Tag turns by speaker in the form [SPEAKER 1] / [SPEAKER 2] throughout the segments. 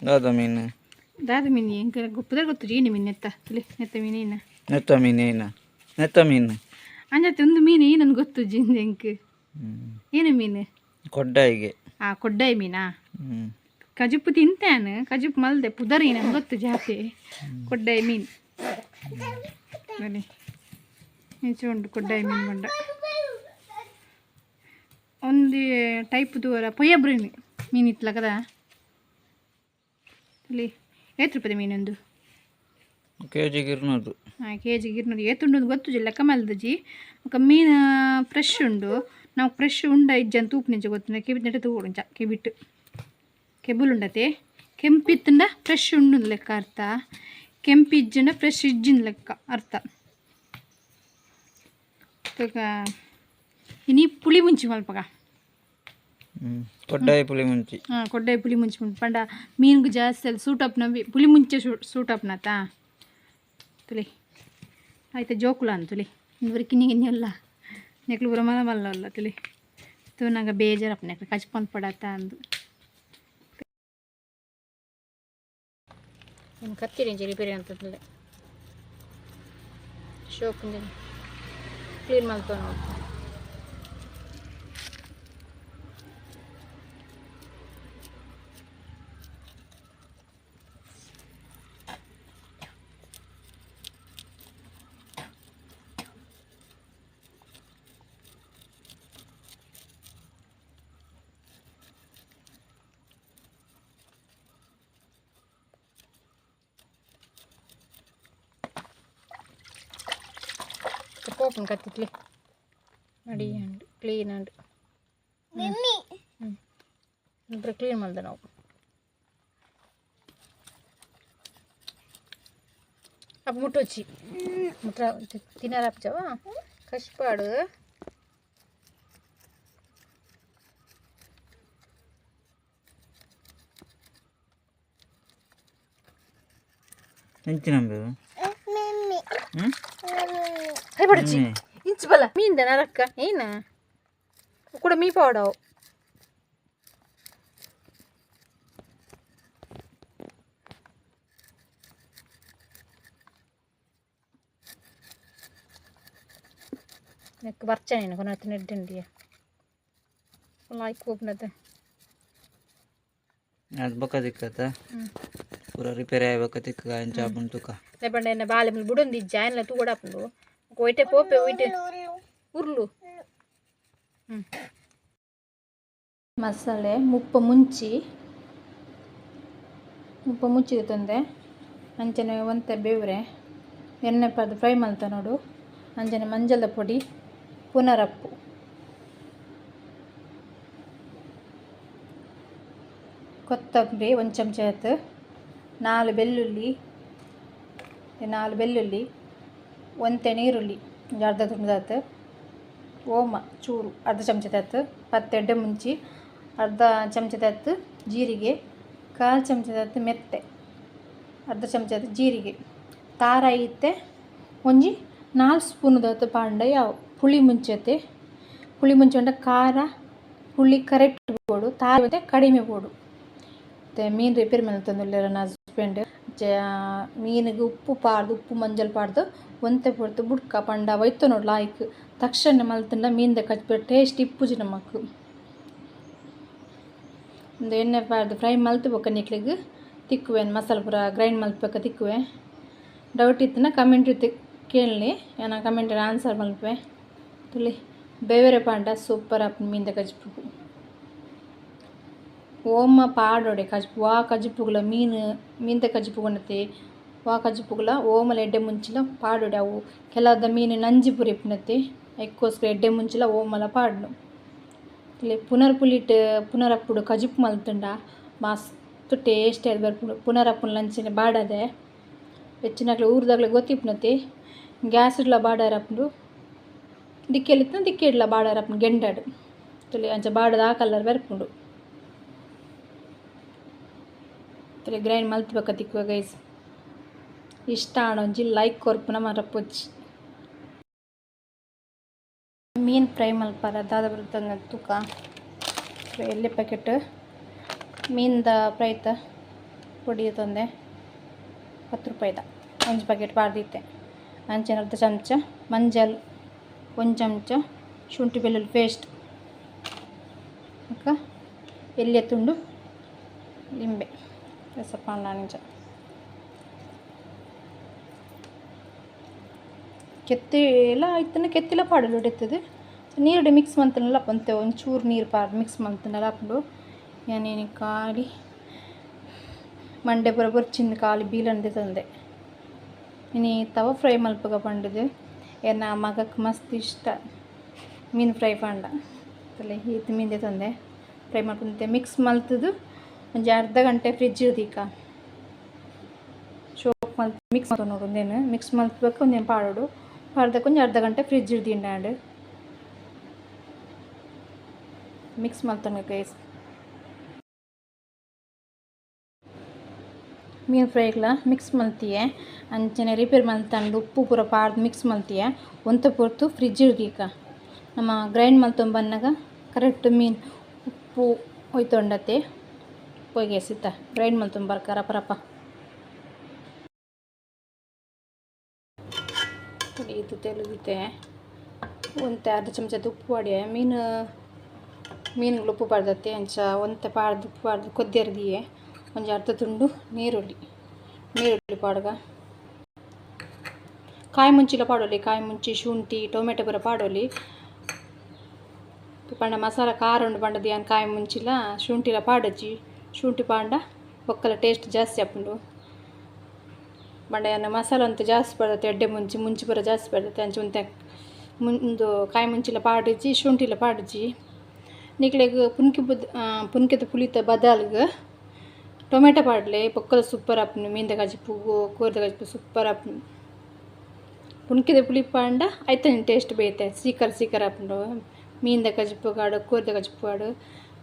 [SPEAKER 1] ದಾದ ಮೀನು?
[SPEAKER 2] ದಾದ ಮೀನು ಎಂಕ ಪುದರ್ ಗೊತ್ತು ಏನು ಮೀನು ನೆತ್ತ ತುಲಿ ನೆತ್ತ ಮೀನು ಏನ?
[SPEAKER 1] ನೆತ್ತ ಮೀನು ಏನ? ನೆತ್ತ ಮೀನು.
[SPEAKER 2] ಅಂಜಾತೆ ಒಂದು ಮೀನು ಏನನ್ನು ಗೊತ್ತು ಜಿಂದ ಎಂಕ್. ಏನು ಮೀನು?
[SPEAKER 1] ಕೊಡ್ಡಾಯಿಗೆ.
[SPEAKER 2] ಆ ಕೊಡ್ಡಾಯಿ ಮೀನಾ?
[SPEAKER 1] ಹ್ಮ್.
[SPEAKER 2] ಕಜುಪು ತಿಂತಾನು, ಕಜುಪು ಮಲ್ದೆ ಪುದರ್ ಏನನ್ನು ಗೊತ್ತು ಜಾತಿ ಕೊಡ್ಡಾಯಿ ಮೀನು. ಬನ್ನಿ, ಇಂಚ ಉಂಟು ಕೊಡ್ಡಾಯಿ ಮೀನು. ಬಂಡ ಒಂದು ಟೈಪ್ ದೂರ ಪೊಯ್ಯಬ್ರಿನಿ ಮೀನು ಇತ್ತಲ ಕದ ಇಲ್ಲಿ. ಏತ್ ರೂಪಾಯಿ ಮೀನೊಂದು?
[SPEAKER 1] ಕೆಜಿಗೆ 200.
[SPEAKER 2] ಹಾಂ, ಕೆ ಜಿಗೆ 200. ಏತುಂಡು ಗೊತ್ತುಜಿ, ಲೆಕ್ಕ ಮಲ್ದಜಿ. ಬೊಕ ಮೀನು ಫ್ರೆಶ್ ಉಂಡು. ನಾವು ಫ್ರೆಶ್ ಉಂಡ ಇಜ್ಜಂತ ತೂಪುನಿಂಚ ಗೊತ್ತುಂಡ. ಕೆಬಿಟ್ ನೆಟ ತೂವೊಡು. ಇಂಚ ಕೆಬಿಟ್ ಕೆಬುಲ್ ಉಂಡತೆ, ಕೆಂಪಿತ್ತುಂಡ ಫ್ರೆಶ್ ಉಂಡು ಲೆಕ್ಕ ಅರ್ಥ. ಕೆಂಪು ಇಜ್ಜಿಂಡ ಫ್ರೆಶ್ ಇಜ್ಜಿನ ಲೆಕ್ಕ ಅರ್ಥ. ತೂಕ, ಇನಿ ಪುಳಿ ಮುಂಚಿ ಮಲ್ಪಗ.
[SPEAKER 1] ಹ್ಮ್, ಕೊಡ್ಡಾಯಿ ಪುಳಿ ಮುಂಚಿ.
[SPEAKER 2] ಹಾಂ, ಕೊಡ್ಡಾಯಿ ಪುಳಿ ಮುಂಚಿ ಉಂಟು. ಪಂಡ ಮೀನ್ಗೆ ಜಾಸ್ತಿ ಅಲ್ಲಿ ಸೂಟ್ ಅಪ್ನ ಪುಳಿ ಮುಂಚೆ ಸೂಟ್ ಅಪ್ನತ ತುಲಿ. ಆಯ್ತಾ ಜೋಕುಲ ಅಂತುಲಿ ಇಂದು ಕಿನ್ನಿ ಕಿನ್ನಿ ಅಲ್ಲ ನೆಕ್ಲು ಪೂರ ಮಲ್ಲ ಮಲ್ಲ ಅಲ್ಲ ತುಲಿ. ತೂನಾಗ ಬೇಜಾರಪ್ಪ ನೆಕ್ಲು ಕಚ್ಕೊಂಡು ಪಡತ್ತ ಅಂದು. ಇನ್ನು ಕತ್ತಿರಿ ರಿಪೇರಿ ಅಂತಂದ್ರೆ ಶೋಕ್ ಕ್ಲೀನ್ ಮಾಡ್ತಾವ ನೋಡಿ. ಓಪನ್ ಕತ್ತಿತ್ಲಿ ಮಡಿ and clean and ಹ್ಞೂ ಕ್ಲೀನ್ ಮಾಡ್ದೆ ನಾವು. ಅಪ್ಪ ಮುಟ್ಟೊಚ್ಚಿ ಮುಟ್ಟ ತಿನ್ನಾರ ಅಪ್ಚವ ಕಷ್ಪಾಡು.
[SPEAKER 1] ಎಂಚಿನ ನಂಬು? ಹ್ಮ್.
[SPEAKER 2] ಹೈ ಬಡಚಿ ಇಂಚು ಬಲ ಮೀನ್ದ ನರಕ್ಕ ಏನ ಕೂಡ ಮೀ ಪಾಡವು. ನೆಕ್ ಬರ್ಚನೆ ಕೊನತ್ತು ನೆಡ್డంಡಿಯ ಲಾಯ್ಕ್ ಓಪನತ್ತೆ.
[SPEAKER 1] ಅದು ಬೊಕ್ಕ ತಿಕ್ಕತ್ತ.
[SPEAKER 2] ಹ್ಞೂ.
[SPEAKER 1] ಪೂರ ರಿಪೇರಿ ಆಯ್ ಬೊಕ್ಕ ತಿಕ್ಕ ಎಂಚ ಆಪುಂಡು ತುಕ.
[SPEAKER 2] ಲೇಪಂಡ ಎನ್ನ ಬಾಲೆ ಮುಲ್ ಬುಡೊಂದು ಇಜ್ಜ ಏನ್ಲ ತೂಗೊಡಾಪುಂಡು. ಒಯ್ಟೆ ಪೋಪೆ ಒಯ್ಟೆ ಉರ್ಲು. ಹ್ಞೂ, ಮಸಾಲೆ 30 ಮುಂಚಿ, 30 ಮುಂಚಿ ತಂದೆ. ಅಂಚನೆ ಒಂತೆ ಬೇವ್ರೆ, ಎಣ್ಣೆ ಪದ ಫ್ರೈ ಮಲ್ತ ನೋಡು. ಅಂಚನೆ ಮಂಜಲ ಪೊಡಿ, ಪುನರಪ್ಪು, ಕೊತ್ತಂಬರಿ ಒಂದು ಚಮಚ ಆಯ್ತು. ನಾಲು ಬೆಳ್ಳುಳ್ಳಿ, ನಾಲು ಬೆಳ್ಳುಳ್ಳಿ, ಒಂತೆ ನೀರುಳ್ಳಿ ಒಂಜಿ ಅರ್ಧ ತುಂಡದಾತು. ಓಮ ಚೂರು ಅರ್ಧ ಚಮಚದಾತು. 10 ಎಡ್ಡೆ ಮುಂಚಿ, ಅರ್ಧ ಚಮಚದಾತು ಜೀರಿಗೆ, ಕಾಲು ಚಮಚದಾತು ಮೆತ್ತೆ, ಅರ್ಧ ಚಮಚದ ಜೀರಿಗೆ, ತಾರಾಯಿ ಇತ್ತೆ ಒಂಜಿ 4 ಸ್ಪೂನ್ದಾತು ಪಾಂಡ ಯಾವು. ಪುಳಿ ಮುಂಚತೆ, ಪುಳಿ ಮುಂಚೆ ಉಂಡ ಖಾರ ಹುಳಿ ಕರೆಕ್ಟ್ ಬೋಡು, ತಾರ ಕಡಿಮೆ ಬೋಡು. ಮತ್ತು ಮೀನು ರಿಪೇರಿ ಮಲ್ತೊಂದುಲ್ಲೆರ್ ನನ್ನ ಹಸ್ಬೆಂಡ್. ಮೀನಿಗೆ ಉಪ್ಪು ಪಾಡ್ದು, ಉಪ್ಪು ಮಂಜಲ್ ಪಾಡ್ದು ಒಂತೆ ಪೊರ್ತು ಬುಡ್ಕ. ಪಂಡ ಒಯ್ತು ನೋಡು ಲಾಯ್ಕ್ ತಕ್ಷಣ ಮಲ್ತುಂಡ ಮೀನ್ದ ಕಜ್ಪು ಟೇಸ್ಟ್ ಇಪ್ಪುಜಿ ನಮಕ್. ಉಂದು ಎಣ್ಣೆ ಪಾಡ್ದು ಫ್ರೈ ಮಲ್ತ್ ಬೊಕ್ಕ ನಿಕ್ಲೆಗ್ ತಿಕ್ಕುವೆ. ಮಸಾಲೆ ಪೂರ ಗ್ರೈಂಡ್ ಮಲ್ತ್ ತಿಕ್ಕುವೆ. ಡೌಟ್ ಇತ್ತುಂಡ ಕಮೆಂಟ್ ಕೇಳಲಿ, ಯಾನ್ ಕಮೆಂಟ್ ಆನ್ಸರ್ ಮಲ್ಪುವೆ. ತುಲಿ, ಬೇವೆರೆ ಪಾಂಡ ಸೂಪರ್ ಆಪುಂಡು ಮೀನ್ದ ಕಜ್ಪುಗು. ಓಮ ಪಾಡೊಡೆ ಕಜ್ಪು ವಾ ಕಜ್ಪುಗುಲ ಮೀನು ಮೀನ್ದ ಕಜ್ಪು ಕೊನತೆ. ವಾ ಕಜ್ಪುಗುಲ ಓಮಲ ಎಡ್ಡೆ ಮುಂಚಿಲ ಪಾಡೊಡೆ. ಅವು ಕೆಲದ ಮೀನು ನಂಜಿ ಪೂರ ಇಪ್ಪುನತೆ, ಐಕ್ಕೋಸ್ಕರ ಎಡ್ಡೆ ಮುಂಚಿಲ ಓಮಲ ಪಾಡ್ನು. ಪುನರ್ ಪುಲಿಟ್ ಪುನರಪ್ಪುಡು ಕಜಿಪು ಮಲ್ತುಂಡ ಮಸ್ತ್ ಟೇಸ್ಟ್ ಆದ್ ಬರ್ಪುಂಡು. ಪುನರಪ್ಪುನ ಅಂಚನೆ ಬಾಡದೆ ಹೆಚ್ಚಿನಕ್ಲೆ ಊರುದಕ್ಲೆ ಗೊತ್ತಿಪ್ಪುನತೆ. ಗ್ಯಾಸ್ಡ್ಲ ಬಾಡಾರಪ್ಪುಂಡು, ದಿಕ್ಕೆಲ್ ದಿಕ್ಕೆಡ್ಲ ಬಾಡಾರಪ್ಪುಂಡು ಗೆಂಡಡ್. ತುಲಿ, ಅಂಚ ಬಾಡದ ಆ ಕಲರ್ ಬರ್ಪುಂಡು. ತುಲಿ, ಗ್ರೈಂಡ್ ಮಲ್ತ್ ಬೊಕ್ಕ ತಿಕ್ಕುವ ಗೈಸ್. ಇಷ್ಟ ಆಂಡ ಒಂಜಿ ಲೈಕ್ ಕೊರ್ಪುನ ಮರಪೊಚ್ಚಿ. ಮೀನು ಫ್ರೈ ಮಲ್ಪರ ದಾದ ಬರ್ತಂದ ತೂಕ. ಎಲ್ಯ ಪ್ಯಾಕೆಟ್ ಮೀನ್ದ ಫ್ರೈತ. ಪೊಡಿ ತಂದೆ 10 ರೂಪಾಯಿದ ಒಂಜಿ ಪ್ಯಾಕೆಟ್ ಪಾಡ್ದಿತ್ತೆ. ಅಂಚನೆ ಅರ್ಧ ಚಮಚ ಮಂಜಲ್, 1 ಚಮಚ ಶುಂಠಿ ಬೆಳ್ಳುಳ್ಳಿ ಪೇಸ್ಟ್, ಬೊಕ್ಕ ಎಲ್ಯ ತುಂಡು ಲಿಂಬೆ ರಸ ಪಾಂಡ ನಿಂಚ. ಕೆತ್ತಿಲ ಇತ್ತನ ಕೆತ್ತಿಲ ಪಾಡಲು ಇರ್ತದೆ. ನೀರುಡೆ ಮಿಕ್ಸ್ ಮಂತನಲ್ಲ ಪಂತೆ ಒಂಚೂರು ನೀರು ಪಾಡ್ ಮಿಕ್ಸ್ ಮಂತನಲ್ಲ ಹಾಕೊಂಡು ಯಾನೇನು ಖಾಲಿ ಮಂಡೆ ಪೂರ ಬೊರ್ಚಿಂದು ಖಾಲಿ ಬೀಲಂದೆ ತಂದೆ. ಇನಿ ತವ ಫ್ರೈ ಮಲ್ಪಗ ಪಂಡದು ಎನ್ನ ಮಗಕ್ಕೆ ಮಸ್ತ್ ಇಷ್ಟ ಮೀನು ಫ್ರೈ ಪಂಡ ತಲೆ ಈತ್ ಮೀಂದೆ ತಂದೆ ಫ್ರೈ ಮಾಡ್ಕೊಂತೆ ಮಿಕ್ಸ್ ಮಲ್ತದು ಒಂಜಿ ಅರ್ಧ ಗಂಟೆ ಫ್ರಿಜ್ ಇರ್ದೀಕ ಶೋಕ್ ಮಲ್ತ್ ಮಿಕ್ಸ್ ಮಲ್ತು ನೋಡು ಒಂದೇನು ಮಿಕ್ಸ್ ಮಲ್ತ್ಬೇಕು ಒಂದೇನು ಪಾಡೋಡು ಪಾಡ್ದಕ್ಕೆ ಒಂಜಿ ಅರ್ಧ ಗಂಟೆ ಫ್ರಿಜ್ ಇರ್ದಿಂಡಾಂಡ್ ಮಿಕ್ಸ್ ಮಲ್ತೊನ್ಗ ಗೈಸ್. ಮೀನು ಫ್ರೈಗ್ಲ ಮಿಕ್ಸ್ ಮಲ್ತಿಯೆ ಅಂಚನೆ ರಿಪೇರ್ ಮಲ್ತಂಡು ಉಪ್ಪು ಪೂರ ಪಾಡ್ದು ಮಿಕ್ಸ್ ಮಲ್ತಿಯೆ ಒಂತೆ ಪೊರ್ತು ಫ್ರಿಜ್ ಇರ್ದೀಕ ನಮ್ಮ ಗ್ರೈಂಡ್ ಮಲ್ತೊಂಬನ್ನಗ ಕರೆಕ್ಟ್ ಮೀನು ಉಪ್ಪು ಒಯ್ತೊಂಡತೆ ಪೊಯ್ಗೆ ಸಿತ್ತ ಗ್ರೈಂಡ್ ಮಲ್ತೊಂಬರ್ಕ ರಪ ರಪ. ಇದು ತೆಲುಗಿತೆ ಒಂತೆ ಅರ್ಧ ಚಮಚದ ಉಪ್ಪು ಪಾಡ್ಯೆ ಮೀನು ಮೀನುಗಳು ಉಪ್ಪು ಪಾಡ್ದತ್ತೆ ಅಂಚ ಒಂತೆ ಪಾಡ್ದು ಉಪ್ಪು ಪಾಡ್ದು ಕೊದ್ದಿರ್ದಿಯೆ ಒಂಜಿ ಅರ್ಧ ತುಂಡು ನೀರುಳ್ಳಿ ನೀರುಳ್ಳಿ ಪಾಡ್ಗ ಕಾಯಿ ಮುಂಚಿಲ ಪಾಡೊಲಿ ಕಾಯಿ ಮುಂಚಿ ಶುಂಠಿ ಟೊಮೆಟೊ ಪೂರ ಪಾಡೊಲಿ ಪಂಡ ಮಸಾಲ ಖಾರ ಉಂಡು ಪಂಡದು ಯಾನ್ ಕಾಯಿ ಮುಂಚಿಲ ಶುಂಠಿಲ ಪಾಡೊಚ್ಚಿ ಶುಂಠಿ ಪಾಂಡ ಬೊಕ್ಕಲ ಟೇಸ್ಟ್ ಜಾಸ್ತಿ ಆಪುಂಡು. ಪಂಡ ಯಾನ್ ಮಸಾಲ ಅಂತೂ ಜಾಸ್ತಿ ಪಾಡ್ದತ್ತೆ ಎಡ್ಡೆ ಮುಂಚಿ ಮುಂಚಿ ಪೂರ ಜಾಸ್ತಿ ಪಾಡ್ದತ್ತೆ ಅಂಚ ಒಂತೆ ಮುಂದು ಕಾಯಿ ಮುಂಚಿಲ ಪಾಡಿಜಿ ಶುಂಠಿಲ ಪಾಡಿಜಿ. ನಿಕ್ಲೆಗ್ ಪುನ್ಕಿ ಬುದ್ ಪುನ್ಕೆದ ಪುಳಿತ ಬದಲ್ಗ್ ಟೊಮೆಟೊ ಪಾಡ್ಲೆ ಬೊಕ್ಕಲ ಸೂಪರ್ ಆಪುಂಡು. ಮೀನ್ದ ಕಜಿಪು ಕೋರಿದ ಕಜಿಪು ಸೂಪರ್ ಆಪುಂಡು. ಪುನ್ಕೆದ ಪುಳಿ ಪಾಂಡ ಐತನೆ ಟೇಸ್ಟ್ ಬೇತೆ ಸೀಕರ್ ಸೀಕರ್ ಆಪುಂಡು. ಮೀನ್ದ ಕಜಿಪು ಗಾಡು ಕೋರಿದ ಕಜಿಪು ಗಾಡು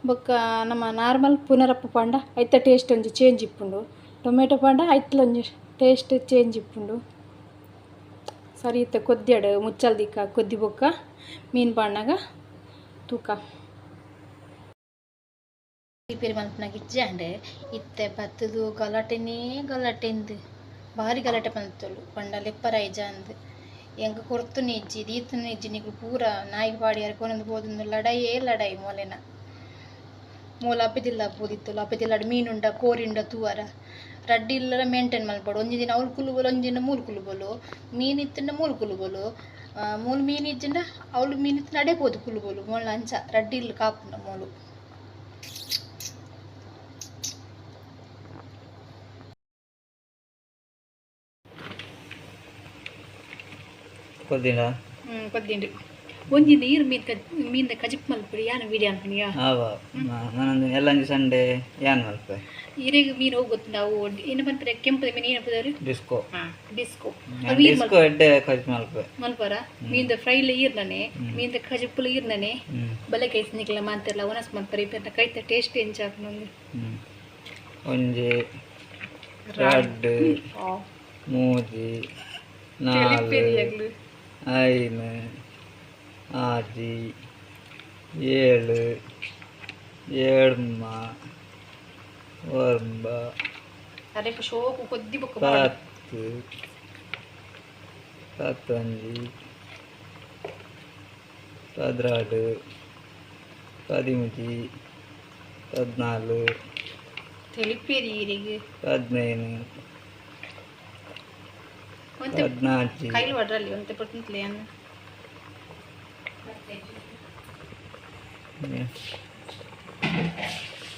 [SPEAKER 2] ಬೊಕ್ಕ ನಮ್ಮ ನಾರ್ಮಲ್ ಪುನರಪ್ಪ ಪಾಂಡ ಐತ ಟೇಸ್ಟ್ ಒಂಜಿ ಚೇಂಜ್ ಇಪ್ಪುಂಡು. ಟೊಮೆಟೊ ಪಾಂಡ ಐತ್ಲ ಒಂಜಿ ಟೇಸ್ಟ್ ಚೇಂಜ್ ಇಪ್ಪುಂಡು. ಸರಿ ಇತ್ತೆ ಕೊದ್ದಿಯಡು ಮುಚ್ಚಲ್ದಿಕ್ಕ ಕೊದ್ದಿ ಬೊಕ್ಕ ಮೀನು ಪಾಂಡಾಗ ತೂಕ ರಿಪೇರಿ ಮಲ್ಪುನಗ ಇಜ್ಜಾಂಡ್ ಇತ್ತೆ ಬತ್ತುದು ಗಲಾಟೆನೇ ಗಲಾಟೆಂದು ಭಾರಿ ಗಲಾಟೆ ಮಲ್ತೊಲು ಪಂಡ ಲೆಪ್ಪರ ಇಜ್ಜಾಂದ್ ಎಂಕ್ ಕೊರ್ತುನೆ ಇಜ್ಜಿ ದೀತುನೆ ಇಜ್ಜಿ ನಿಕುಲು ಪೂರ ನಾಯಿಗ್ ಪಾಡಿಯರ್ ಕೊನೊಂದು ಪೋದುಂದು ಲಡಾಯೇ ಲಡಾಯಿ ಮೋಲೆನ. ಮೂಲ ಅಪ್ಪೆತಿಲ್ಲ ಪೋದಿತ್ತುಲು ಅಪ್ಪೆತಿಲ್ಲಡ್ ಮೀನುಂಡ ಕೋರಿಂಡ ತೂವರ ರಡ್ಡ್ ಇಲ್ಲಲ ಮೇಂಟೈನ್ ಮಲ್ಪೊಡು. ಒಂಜಿ ದಿನ ಅವ್ಲು ಕುಲ್ಲುಬೊಲು ಒಂಜಿ ದಿನ ಮೂಲು ಕುಲ್ಲುಬೊಲು ಮೀನು ಇತ್ತುಂಡ ಮೂಲು ಕುಲ್ಲುಬೊಲು ಮೂಲು ಮೀನು ಇಜ್ಜಿಂಡ ಅವ್ಲು ಮೀನು ಇತ್ತುಂಡ ಅಡೆ ಪೋದು ಕುಲ್ಲುಬೊಲು ಮೋಲ ಅಂಚ ರಡ್ಡ್ ಇಲ್ಲ್ ಕಾಪುಂಡ ಮೋಲು.
[SPEAKER 1] ಕೊದ್ದಿನ
[SPEAKER 2] ಕೊದ್ದಿಂಡು ಒಂಜಿ ನೀರು ಮೀನ್ ಮೀನ್ದ ಕಜಿಪ್ ಮಲ್ಪುಡಿ ಯಾನ್ ವೀಡಿಯೋ ಅನ್ಪುನಿಯಾ
[SPEAKER 1] ಆವ ಮನೊಂದು ಎಲ್ಲಂಜಿ ಸಂಡೆ ಯಾನ್ ಮಲ್ಪೆ
[SPEAKER 2] ಇರೆಗ್ ಮೀನು ಹೋಗ್ ಗೊತ್ತುಂಡು ಅವು ಏನ ಪನ್ಪುನೆ ಕೆಂಪುದ ಮೀನು ಏನ ಪುದರ್
[SPEAKER 1] ಡಿಸ್ಕೋ
[SPEAKER 2] ಡಿಸ್ಕೋ
[SPEAKER 1] ಡಿಸ್ಕೋ ಎಡ್ಡೆ ಕಜಿಪ್ ಮಲ್ಪೆ
[SPEAKER 2] ಮಲ್ಪರ ಮೀನ್ದ ಫ್ರೈಲ ಈರ್ನನೆ ಮೀನ್ದ ಕಜಿಪ್ಪುಲ ಈರ್ನನೆ ಬಲೆ ಕೈಸ್ ನಿಕ್ಲ ಮಾಂತೆರ್ಲ ಒನಸ್ ಮಲ್ಪರೆ ಇಪ್ಪೆರ್ನ ಕೈತ ಟೇಸ್ಟ್ ಎಂಚ ಆಪುಂಡು.
[SPEAKER 1] ಒಂಜಿ ರಡ್ಡ್ ಮೂಜಿ ನಾಲ್ ಐನ್ ಆಜಿ ಏಳು ಏಳ್ಮ ಒಂಬ
[SPEAKER 2] ಶೋಕು ಕೊದ್ದಿ ಬೊಕ್ಕ
[SPEAKER 1] 10 11 12 13 14
[SPEAKER 2] ತೆಲಿಪೇರಿ ಇರೆಗ್
[SPEAKER 1] 15 14
[SPEAKER 2] ಕೈಲ್ ವಡ್ರಲ್ಲಿ ಒಂತೆ ಪೊರ್ತುಂತ್ಲೆ ಯಾನ್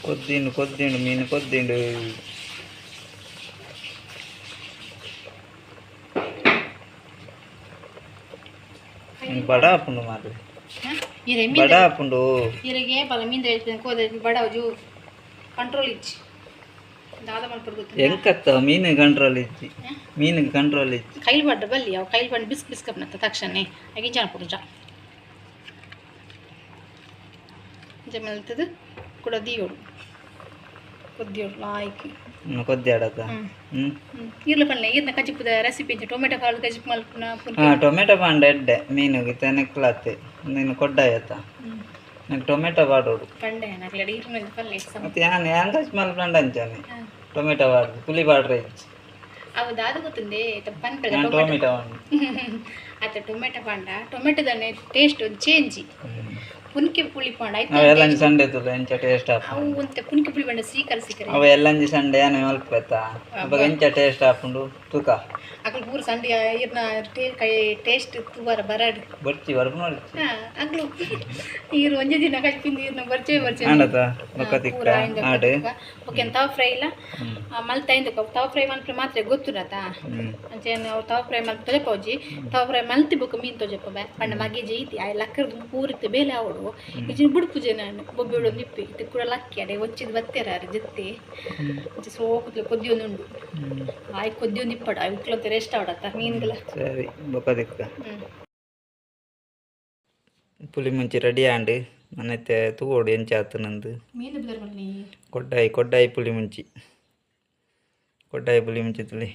[SPEAKER 1] ಕೊದ್ದಿಂಡು ಕೊದ್ದಿಂಡು ಮೀನು ಕೊದ್ದಿಂಡು. ಬಡ ಆಪುಂಡು ಮಾರ್ರೆ ಬಡ ಆಪುಂಡು
[SPEAKER 2] ಇರೆಗೆ ಬಲ ಮೀನ್ ಕೋದ ಬಡ ಕಂಟ್ರೋಲ್ ಇಜ್ಜಿ ದಾದ ಮಲ್ಪೊಡು ಗೊತ್ತುಂಡ
[SPEAKER 1] ಎಂಕತ್ತ ಮೀನು ಕಂಟ್ರೋಲ್ ಇಜ್ಜಿ ಮೀನಿಗೆ ಕಂಟ್ರೋಲ್ ಇಜ್ಜಿ.
[SPEAKER 2] ಕೈಲ್ ಪಡ್ಡ ಬಲ್ಲಿ ಅವು ಕೈಲ್ ಪಂಡ ಬಿಸ್ಕ್ ಬಿಸ್ಕ್ ಅಪ್ನತ್ತ ತಕ್ಷಣ ಅಗಿಂಚ ಅನ್ಪುಡು ಜ ಇಂಚ ಮೆಲ್ತದು ಕುಡ ದೀಯೋಡು ಕೊದ್ದಿಯೋಡು ಲಾಯ್ಕ್
[SPEAKER 1] ಕೊದ್ದಿಯಾಡತ.
[SPEAKER 2] ಈರ್ಲ ಪನ್ಲೆ ಈರ್ನ ಕಜಿಪುದ ರೆಸಿಪಿ ಟೊಮೆಟೊ ಕಾಳು ಕಜಿಪು ಮಲ್ಪುನ.
[SPEAKER 1] ಹಾಂ ಟೊಮೆಟೊ ಪಾಂಡ ಎಡ್ಡೆ ಮೀನುಗೆ ತೆನೆಕ್ಲಾತೆ ನೀನು ಕೊಡ್ಡಾಯತ ನಂಗೆ ಟೊಮೆಟೊ ಪಾಡೋಡು
[SPEAKER 2] ಪಂಡೆ ನಕ್ಲೆಡ್ ಈರ್ನ ಪಲ್ಲೆ
[SPEAKER 1] ಮತ್ತೆ ಯಾನ್ ಯಾನ್ ಕಜ್ ಮಲ್ಪಂಡ ಅಂಚಾನೆ. ಟೊಮೆಟೊ ಪಾಡ್ದು ಪುಲಿ ಪಾಡ್ರೆ ಇಜ್ಜಿ.
[SPEAKER 2] ಅವು ದಾದ ಗೊತ್ತುಂಡೆ ಪನ್ಪೆದ.
[SPEAKER 1] ನಾನು
[SPEAKER 2] ಟೊಮೆಟೊ.
[SPEAKER 1] ಟೊಮೆಟೊ ಪಾಡ್ದು.
[SPEAKER 2] ಅತ್ತ, ಟೊಮೆಟೊ ಪಾಂಡ ಟೊಮೆಟೊದನೆ ಟೇಸ್ಟ್ ಒಂದು ಚೇಂಜ್. ಪುನ್ಕೆ ಪುಳಿ ಪಾಂಡ.
[SPEAKER 1] ಅವು ಎಲ್ಲಂಜಿ ಸಂಡೆ ತುಲ್ಲ ಎಂಚ ಟೇಸ್ಟ್
[SPEAKER 2] ಅವು
[SPEAKER 1] ಆಪುಂಡು.
[SPEAKER 2] ಒಂತೆ ಪುನ್ಕೆ ಪುಳಿ ಪಂಡ ಸೀಕರ ಸೀಕರ.
[SPEAKER 1] ಅವು ಎಲ್ಲಂಜಿ ಸಂಡೆ ಯಾನೆ ಮಲ್ಪೆತ್ತ ಅಪಗ ಎಂಚ ಟೇಸ್ಟ್ ಆಪುಂಡು ತುಕ.
[SPEAKER 2] ಅಕಲ್ ಪೂರ ಸಂಡೆ ಇರ್ನ ಕೈ ಟೇಸ್ಟ್ ತೂವರ ಬರಡ್.
[SPEAKER 1] ಬೊರ್ಚಿ ಬರ್ಪುನ.
[SPEAKER 2] ಹಾ, ಅಗ್ಲು ಈರು ಒಂಜಿ ದಿನ ಕಲ್ಪಿಂದ ಈರ್ನ ಬರ್ಚೆ ಬರ್ಚೆ.
[SPEAKER 1] ಆಂಡತ ಬೊಕ್ಕ ತಿಕ್ಕ ಆಡ್.
[SPEAKER 2] ಓಕೆ, ತವ ಫ್ರೈ ಇಲ್ಲ ಮಲ್ತ ಇಂದ ತವ ಫ್ರೈ ಮಲ್ಪರೆ ಮಾತ್ರ ಗೊತ್ತುನತ. ಅಂಚೆನ್ ಅವು ತವ ಫ್ರೈ ಮಲ್ತ್ ತೊಜಪೋಜಿ. ತವ ಫ್ರೈ ಮಲ್ತಿ ಬೊಕ್ಕ ಮೀನ್ ತೊಜಪ ಬೇ ಪಂಡ ಮಗೆ ಜೈತಿ ಆಯ್ ಲಕ್ಕರ್ದು ಪೂರಿತ್ತೆ ಬೇಲೆ ಆವಡು ಇಜಿನ ಬುಡ್ಪುಜೆ. ನಾನು ಬೊಬ್ಬೆ ಉಡೊಂದು ಇಪ್ಪಿ ಇತ್ತೆ ಕೂಡ ಲಕ್ಕಿ ಅಡೆ ಒಚ್ಚಿದ್ ಬತ್ತೇರ ಅರ್ ಜತ್ತಿ. ಅಂಚೆ ಸೋಕುತ್ಲೆ ಕೊದ್ದಿಯೊಂದು ಉಂಡು. ಆಯ್ ಕೊದ್ದಿಯೊಂದು ಇಪ್ಪಡ ಆಯ್ ಉಕ್ಲಂತೆ ರೆಸ್ಟ್ ಆವಡತ್ತ ಮೀನ್ಗಳ.
[SPEAKER 1] ಸರಿ, ಬೊಕ್ಕ ತಿಕ್ಕ. ಪುಲಿ ಮುಂಚಿ ರೆಡಿ ಆಂಡ್. ನನ್ನೈತೆ ತೂವೊಡು ಎಂಚ ಆತನಂದು.
[SPEAKER 2] ಮೀನು ಬಿದರ್ ಬನ್ನಿ.
[SPEAKER 1] ಕೊಡ್ಡಾಯಿ ಕೊಡ್ಡಾಯಿ ಪುಲಿ ಮುಂಚಿ, ಕೊಡ್ಡಾಯಿ ಪುಲಿ ಮುಂಚಿ ತುಳಿ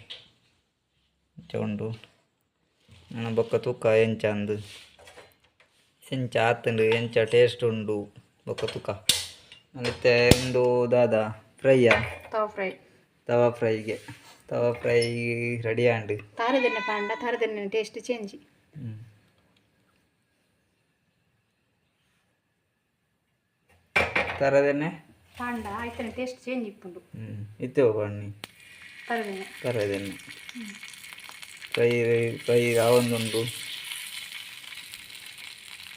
[SPEAKER 1] ಎಂಚ ಉಂಡು. ನನ್ನ ಬೊಕ್ಕ ತೂಕ ಎಂಚ ಅಂದು, ಎಂಚ ಆತುಂಡು, ಎಂಚ ಟೇಸ್ಟ್ ಉಂಡು ಬೊಕ್ಕ ತೂಕ. ನನ್ನತ್ತೆ ಉಂದು ದಾದ ಫ್ರೈಯಾ?
[SPEAKER 2] ತವ ಫ್ರೈ.
[SPEAKER 1] ತವಾ ಫ್ರೈಗೆ, ತವಾ ಫ್ರೈ ರೆಡಿ ಆಂಡ್.
[SPEAKER 2] ತಾರದೆಣ್ಣೆ ಪಾಂಡ ತಾರದೆಣ್ಣೆ ಟೇಸ್ಟ್ ಚೇಂಜ್.
[SPEAKER 1] ತರದೆಣ್ಣೆ
[SPEAKER 2] ಪಾಂಡ ಆಯ್ತನೆ ಟೇಸ್ಟ್ ಚೇಂಜ್ ಇಪ್ಪುಂಡು.
[SPEAKER 1] ಇತ್ತೆ ಬನ್ನಿ.
[SPEAKER 2] ತಾರದೆಣ್ಣೆ.
[SPEAKER 1] ತರದೆಣ್ಣೆ ಫ್ರೈ ಫ್ರೈ ಆವೊಂದುಂಡು.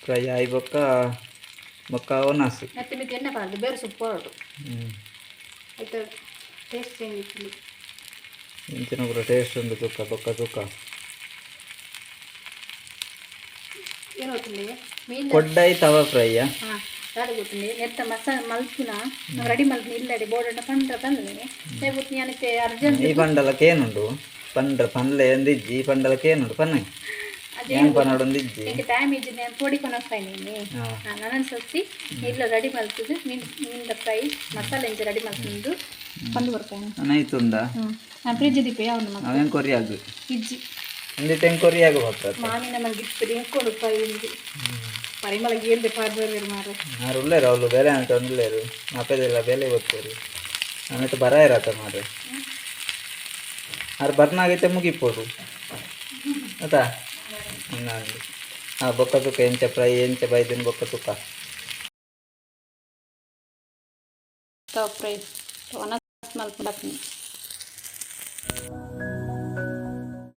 [SPEAKER 1] ಫ್ರೈ ಆಯಿ ಬೊಕ್ಕ ಬೊಕ್ಕ ಒಣಸು.
[SPEAKER 2] ಮತ್ತೆ ಮಿತ್ ಎಣ್ಣೆ ಪಾಡ್ದು ಬೇರೆ ಸೊಪ್ಪು ಹೊರಡು. ಆಯ್ತು, ಟೇಸ್ಟ್ ಚೇಂಜ್ ಇಪ್ಪುಂಡು.
[SPEAKER 1] ಇಂಚಿನ ಪೂರ ಟೇಸ್ಟ್ ಉಂಡು ತೂಕ, ಬೊಕ್ಕ ತೂಕ.
[SPEAKER 2] ಏನು ಗೊತ್ತುಂಡೆ ಮೀನು
[SPEAKER 1] ಕೊಡ್ಡಾಯಿ ತವಾ ಫ್ರೈಯಾ?
[SPEAKER 2] ಹಾಂ, ದಾದ ಗೊತ್ತುಂಡೆ, ನೆತ್ತ ಮಸಾಲ ಮಲ್ಪುನ ನಾವು ರೆಡಿ ಮಲ್ಪುನ ಇಲ್ಲಡೆ ಬೋರ್ಡ್ ಪಂಡ್ರ ಬಂದನೆ ಗೊತ್ತು ಯಾನಕ್ಕೆ ಅರ್ಜೆಂಟ್.
[SPEAKER 1] ಈ ಪಂಡಲಕ್ಕೆ ಏನುಂಡು ಪಂಡ್ರ ಪನ್ಲೆ ಒಂದಿಜ್ಜಿ. ಈ ಪಂಡಲಕ್ಕೆ ಏನುಂಡು ಪನ್ನ ಏನ್ ಪನ್ನಡೊಂದಿಜ್ಜಿ.
[SPEAKER 2] ಎಂಕ್ ಟೈಮ್ ಇಜ್ಜಿ, ನಾನು ಪೊಡಿ ಕೊನೊಫೈನಿ. ನನ್ನ ಸೊಸಿ ಇಲ್ಲ ರೆಡಿ ಮಲ್ತುದು ಮೀನು ಮೀನ್ದ ಫ್ರೈ ಮಸಾಲೆ ಇಂಚ ರೆಡಿ ಮಲ್ತುಂದು ಬಂದು ಬರ್ತಾನೆ.
[SPEAKER 1] ಆಯ್ತುಂದ.
[SPEAKER 2] ಹ್ಞೂ, ನಾನು ಫ್ರಿಜ್ ದೀಪ ಯಾವನು ಮಗ.
[SPEAKER 1] ಅವೇನು ಕೊರಿಯಾಗು?
[SPEAKER 2] ಇಜ್ಜಿ.
[SPEAKER 1] ಒಂದಿತ್ತೆ ಕೊರಿಯಾಗು ಬರ್ತದೆ.
[SPEAKER 2] ಮಾಮಿನ ಮಲ್ಗೆ ಇಪ್ಪು ಇಂಕೊಡು ಪೈ ಇಂದು ಪರಿಮಳ ಏಂದೆ ಪಾರ್ಬರ್ ಮಾರೆ.
[SPEAKER 1] ಆರು ಉಳ್ಳೇರು ಅವಳು ಬೇಲೆ ಅಂತ ಉಳ್ಳೇರು ಮಾಪೆದೆಲ್ಲ ಬೇಲೆ ಗೊತ್ತೇರು. ಆಮೇಲೆ ಬರ ಇರತ್ತ ಮಾರೆ. ಆರು ಬರ್ನಾಗೈತೆ ಮುಗಿಪೋಡು ಆತಾ. ಹಾಂ, ಬೊಕ್ಕ ತುಕ್ಕ ಎಂಚ ಫ್ರೈ ಎಂಚ ಬೈದಿನ ಬೊಕ್ಕ ತುಕ್ಕ.
[SPEAKER 2] ತವ ಫ್ರೈ ಒಣಸ್ ಮಲ್ಪುಂಡಪ್ನಿ.